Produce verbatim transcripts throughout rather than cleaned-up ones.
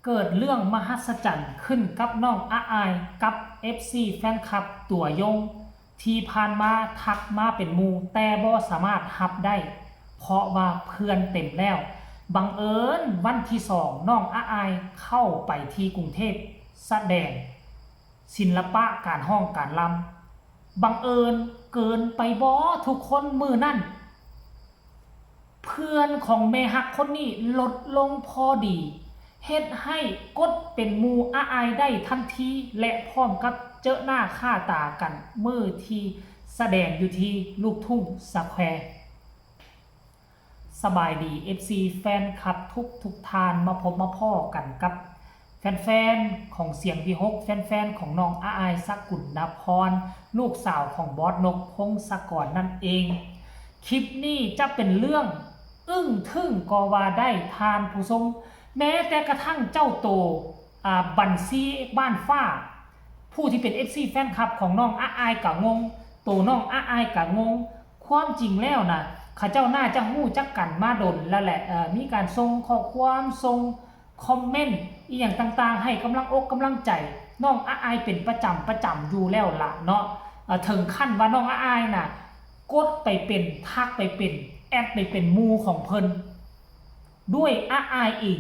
เกิดเรื่องมหัศจรรย์ขึ้นกับน้องอาอายกับ เอฟซี แฟนคลับตัวยง ที่ผ่านมาทักมาเป็นหมู่แต่บ่สามารถฮับได้ เพราะว่าเพื่อนเต็มแล้ว บังเอิญวันที่สองน้องอาอายเข้าไปที่กรุงเทพแสดงศิลปะการฮ้องการลำ บังเอิญเกินไปบ่ทุกคนมื้อนั้น เพื่อนของแม่ฮักคนนี้ลดลงพอดี เฮ็ดให้กดเป็นหมู่อาอายได้ทันที และพร้อมกับเจอหน้าค่าตากันมื้อที่แสดงอยู่ที่ลูกทุ่งสแควร์ สบายดี เอฟซี แฟนคลับทุกทุกท่าน มาพบมาพ้อกันกับแฟนๆ ของเสียงวิหก แฟนๆ ของน้องอาอายสกุลนพร ลูกสาวของบอสนกพงศกรนั่นเอง คลิปนี้จะเป็นเรื่องอึ้งทึ่งก็ว่าได้ท่านผู้ชม แม้แต่กระทั่งเจ้าโต อ่า บัญชีบ้านฟ้า ผู้ที่เป็น เอฟซี แฟนคลับของน้องอาอายกะงง โตน้องอาอายกะงง ความจริงแล้วนะ เขาเจ้าน่าจะฮู้จักกันมาดนแล้วแหละ เอ่อ มีการส่งข้อความ ส่งคอมเมนต์ อีหยังต่างๆ ให้กำลังอกกำลังใจ น้องอาอายเป็นประจำประจำอยู่แล้วล่ะเนาะ เอ่อ ถึงขั้นว่าน้องอาอายน่ะ กดไปเป็น ทักไปเป็น แอดไปเป็นหมู่ของเพิ่น ด้วยอาอายเอง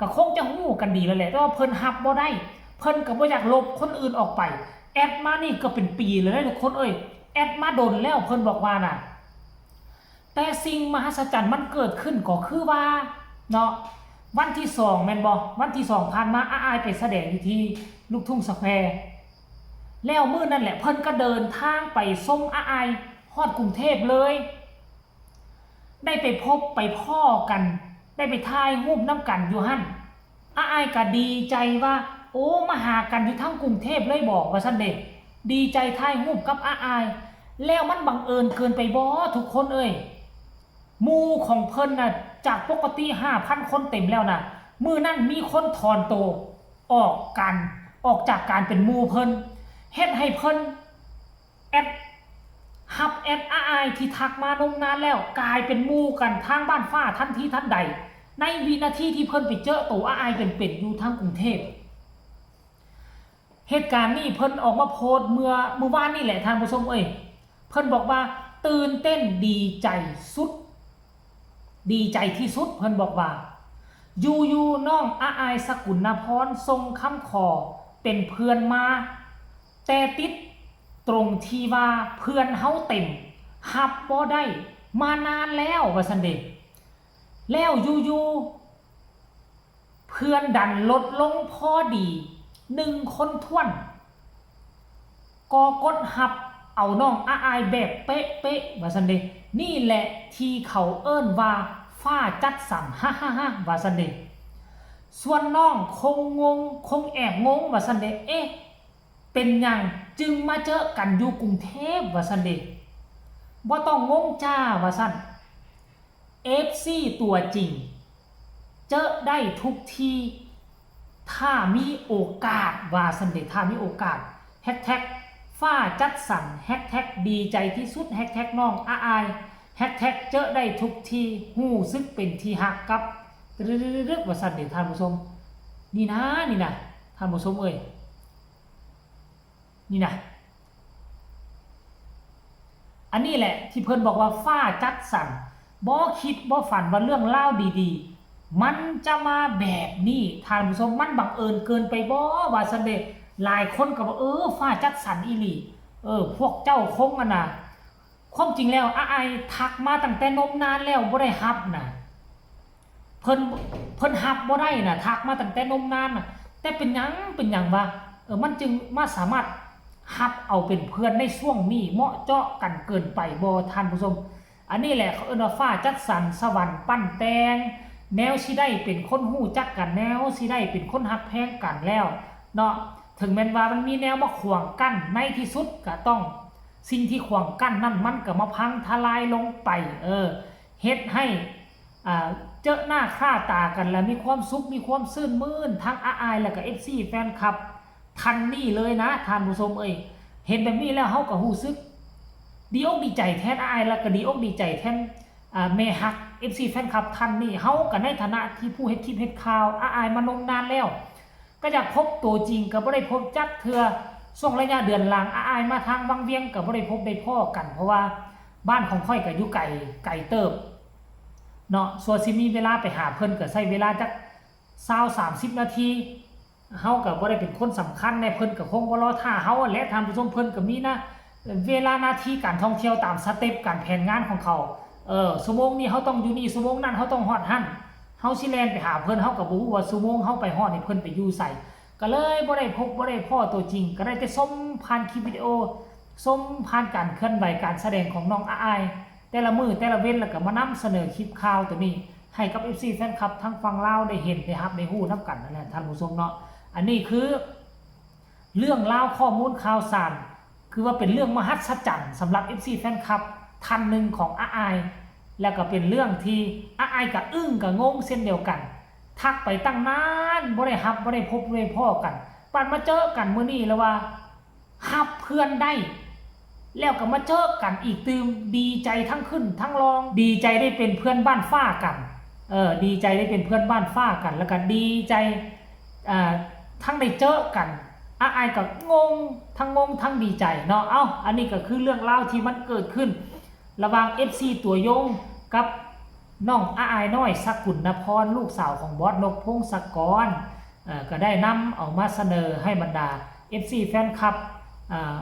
ก็คงจะฮู้กันดีแล้วแหละ แต่ว่าเพิ่นฮับบ่ได้ เพิ่นก็บ่อยากลบคนอื่นออกไป แอดมานี่ก็เป็นปีแล้วเด้ทุกคนเอ้ย แอดมาดนแล้ว เพิ่นบอกว่าน่ะ แต่สิ่งมหัศจรรย์มันเกิดขึ้นก็คือว่า เนาะ วันที่สองแม่นบ่ วันที่สองผ่านมา อาอายไปแสดงอยู่ที่ลูกทุ่งสแควร์ แล้วมื้อนั่นแหละ เพิ่นก็เดินทางไปส่งอาอายฮอดกรุงเทพเลย ได้ไปพบไปพ้อกัน ได้ไปถ่ายรูปนำกันอยู่หั่น อาอายก็ดีใจว่า โอ้ มาหากันอยู่ทางกรุงเทพเลยบ่ ว่าซั่นเด้ ดีใจถ่ายรูปกับอาอาย แล้วมันบังเอิญเกินไปบ่ทุกคนเอ้ย หมู่ของเพิ่นน่ะ จากปกติห้าพันคนเต็มแล้วน่ะ มื้อนั้นมีคนถอนตัวออกกัน ออกจากการเป็นหมู่เพิ่น เฮ็ดให้เพิ่น แอด ฮับแอดอาอายที่ทักมานมนานแล้ว กลายเป็นหมู่กันทางบ้านฟ้าทันทีทันใด ในวินาทีที่เพิ่นไปเจอโตอาอายเป็นๆ อยู่ทางกรุงเทพฯ เหตุการณ์นี้เพิ่นออกมาโพสต์เมื่อ เมื่อวานนี่แหละท่านผู้ชมเอ้ย เพิ่นบอกว่าตื่นเต้นดีใจสุด ดีใจที่สุด เพิ่นบอกว่า อยู่ๆ น้องอาอายสกุลนพรส่งคำขอเป็นเพื่อนมา แต่ติดตรงที่ว่าเพื่อนเฮาเต็ม ฮับบ่ได้มานานแล้ว ว่าซั่นเด้ แล้วอยู่ๆ เพื่อนดันลดลงพอดีหนึ่งคนถ้วน ก็กดฮับเอาน้องอาอายแบบเป๊ะๆ ว่าซั่นเด้ นี่แหละที่เขาเอิ้นว่าฟ้าจัดสรร ฮ่าๆๆ ว่าซั่นเด้ ส่วนน้องคงงง คงแอบงง ว่าซั่นเด้ เอ๊ะ เป็นหยังจึงมาเจอกันอยู่กรุงเทพฯ ว่าซั่นเด้ บ่ต้องงงจ้า ว่าซั่น เอฟซี ตัวจริง เจอได้ทุกที่ ถ้ามีโอกาส ว่าซั่นเด้ ถ้ามีโอกาส แฮชแท็กฟ้าจัดสรร แฮชแท็กดีใจที่สุด แฮชแท็กน้องอาอาย แฮชแท็กเจอได้ทุกที่ ฮู้สึกเป็นที่ฮักกับ ตึ๊ดๆๆๆ ว่าซั่นเด้ท่านผู้ชม นี่นะ นี่นะ ท่านผู้ชมเอ้ย นี่นะ อันนี้แหละที่เพิ่นบอกว่าฟ้าจัดสรร บ่คิดบ่ฝันว่าเรื่องราวดีๆ มันจะมาแบบนี้ ท่านผู้ชม มันบังเอิญเกินไปบ่ ว่าซั่นเด้ หลายคนก็ว่า เออ ฟ้าจัดสรรอีหลี เออ พวกเจ้าคงอันน่ะ ความจริงแล้วอาอายทักมาตั้งแต่นมนานแล้วบ่ได้ฮับนะ เพิ่น เพิ่นฮับบ่ได้นะ ทักมาตั้งแต่นมนานนะ แต่เป็นหยัง เป็นหยังวะ เออ มันจึงมาสามารถฮับเอาเป็นเพื่อนในช่วงนี้ เหมาะเจาะกันเกินไปบ่ ท่านผู้ชม อันนี้แหละเขาเอิ้นว่าฟ้าจัดสรร สวรรค์ปั้นแต่ง แนวสิได้เป็นคนฮู้จักกัน แนวสิได้เป็นคนฮักแพงกันแล้วเนาะ ถึงแม้นว่ามันมีแนวมาขวางกั้น ในที่สุดก็ต้อง สิ่งที่ขวางกั้นนั่นมันก็มาพังทลายลงไป เออ เฮ็ดให้ อ่า เจอหน้าค่าตากันแล้วมีความสุข มีความชื่นมื่น ทั้งอาอายแล้วก็ เอฟซี แฟนคลับ ท่านนี้เลยนะ ท่านผู้ชมเอ้ย เห็นแบบนี้แล้วเฮาก็ฮู้สึก ดีอกดีใจแทนอาอาย แล้วก็ดีอกดีใจแทน อ่า แม่ฮัก เอฟซี แฟนคลับท่านนี้ เฮาก็ในฐานะที่ผู้เฮ็ดคลิปเฮ็ดข่าวอ้ายๆ มานมนานแล้ว ก็อยากพบตัวจริงก็บ่ได้พบจักเทื่อ ช่วงระยะเดือนหลังอ้ายๆ มาทางวังเวียงก็บ่ได้พบได้พ้อกัน เพราะว่าบ้านของข้อยก็อยู่ไกล ไกลเติบเนาะ ส่วนสิมีเวลาไปหาเพิ่นก็ใช้เวลาจักซาวสามสิบนาที เฮาก็บ่ได้เป็นคนสำคัญแน่ เพิ่นก็คงบ่รอท่าเฮาแหละ ท่านผู้ชม เพิ่นก็มีนะ เวลาหน้าที่การท่องเที่ยวตามสเต็ปการแผนงานของเขา เออ ชั่วโมงนี้เฮาต้องอยู่นี่ ชั่วโมงนั้นเฮาต้องฮอดหั่น เฮาสิแล่นไปหาเพิ่น เฮาก็บ่ฮู้ว่าชั่วโมงเฮาไปฮอดนี่เพิ่นไปอยู่ไส ก็เลยบ่ได้พบบ่ได้พ้อตัวจริง ก็ได้แต่ชมผ่านคลิปวิดีโอ ชมผ่านการเคลื่อนไหวการแสดงของน้องอ้ายๆ แต่ละมื้อแต่ละเว็น แล้วก็มานำเสนอคลิปข่าวตัวนี้ ให้กับ เอฟซี แฟนคลับทางฝั่งลาวได้เห็นได้ฮับได้ฮู้นำกันนั่นแหละ ท่านผู้ชมเนาะ อันนี้คือเรื่องราวข้อมูลข่าวสาร คือว่าเป็นเรื่องมหัศจรรย์สำหรับ เอฟซี แฟนคลับท่านหนึ่งของอ้ายๆ แล้วก็เป็นเรื่องที่อ้ายๆ ก็อึ้งก็งงเช่นเดียวกัน ทักไปตั้งนานบ่ได้ฮับบ่ได้พบบ่ได้พ้อกัน ปานมาเจอกันมื้อนี้แล้วว่าฮับเพื่อนได้ แล้วก็มาเจอกันอีกตื่ม ดีใจทั้งขึ้นทั้งลอง ดีใจได้เป็นเพื่อนบ้านฟ้ากัน เออ ดีใจได้เป็นเพื่อนบ้านฟ้ากัน แล้วก็ดีใจ อ่า ทั้งได้เจอกัน อ้ายๆ ก็งง ทั้งงงทั้งดีใจเนาะ เอ้า อันนี้ก็คือเรื่องราวที่มันเกิดขึ้น ระหว่าง เอฟซี ตัวยงกับน้องอ้ายน้อย สกุลนพร ลูกสาวของบอสนกพงศกร เอ่อ ก็ได้นำเอามาเสนอให้บรรดา เอฟซี แฟนคลับ อ่า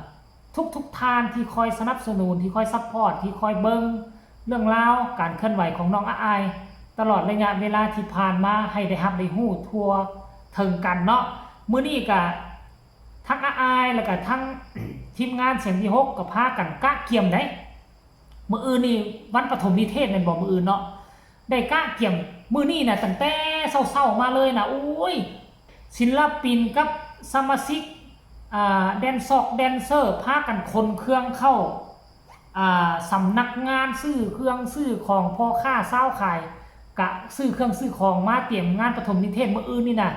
ทุกๆ ท่านที่คอยสนับสนุน ที่คอยซัพพอร์ต ที่คอยเบิ่งเรื่องราวการเคลื่อนไหวของน้องอ้ายๆ ตลอดระยะเวลาที่ผ่านมาให้ได้ฮับได้ฮู้ทั่วเถิงกันเนาะ มื้อนี้ก็ทั้งอ้ายๆ แล้วก็ทั้ง ทีมงานเสียงที่หกก็พากันกะเกียมได๋ มื้ออื่นนี่วันปฐมนิเทศแม่นบ่ มื้ออื่นเนาะ ได้กะเกียม มื้อนี้น่ะตั้งแต่เช้าๆ มาเลยน่ะ โอ้ย ศิลปินกับสมาชิก อ่า แดนซอกแดนเซอร์ พากันขนเครื่องเข้า อ่า สำนักงานซื้อเครื่องซื้อของ พ่อค้าชาวขาย กะซื้อเครื่องซื้อของมาเตรียมงานปฐมนิเทศมื้ออื่นนี่น่ะ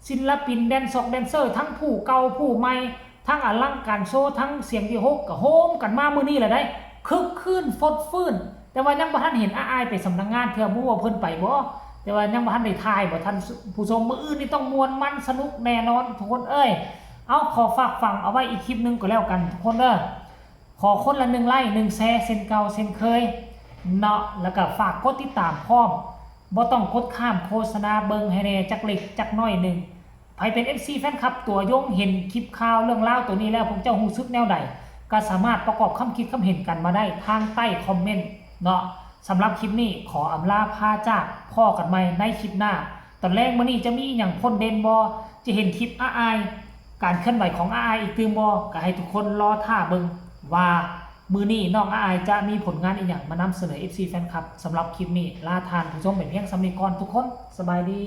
ศิลปินแดนซอกแดนเซอร์ ทั้งผู้เก่าผู้ใหม่ ทั้งอลังการโชว์ ทั้งเสียงที่หกก็โฮมกันมามื้อนี้แหละได๋ คึกคื้นฟดฟื้น แต่ว่ายังบ่ทันเห็นอ้ายๆ ไปสำนักงานเทื่อ บ่ฮู้ว่าเพิ่นไปบ่ แต่ว่ายังบ่ทันได้ถ่ายบ่ ท่านผู้ชม มื้ออื่นนี่ต้องม่วนมันสนุกแน่นอนทุกคนเอ้ย เอา ขอฝากฝังเอาไว้อีกคลิปหนึ่งก็แล้วกันทุกคนเด้อ ขอคนละหนึ่งไลค์ หนึ่งแชร์ เช่นเก่าเช่นเคยเนาะ แล้วก็ฝากกดติดตามพร้อม บ่ต้องกดข้ามโฆษณา เบิ่งให้แน่จักเล็กจักน้อยหนึ่ง ไผเป็น เอฟซี แฟนคลับตัวยง เห็นคลิปข่าวเรื่องราวตัวนี้แล้ว พวกเจ้ารู้สึกแนวใด ก็สามารถประกอบความคิดความเห็นกันมาได้ทางใต้คอมเมนต์เนาะ สำหรับคลิปนี้ขออำลาพาจาก พ้อกันใหม่ในคลิปหน้า ตอนแลงมื้อนี้จะมีหยังพ่นเด่นบ่ จะเห็นคลิปอ้ายๆ การเคลื่อนไหวของอ้ายๆ อีกตื่มบ่ ก็ให้ทุกคนรอท่าเบิ่งว่ามื้อนี้น้องอ้ายๆ จะมีผลงานอีหยังมานำเสนอ เอฟซี แฟนคลับ สำหรับคลิปนี้ลาท่านผู้ชมไปเพียงส่ำนี้ก่อนทุกคน สบายดี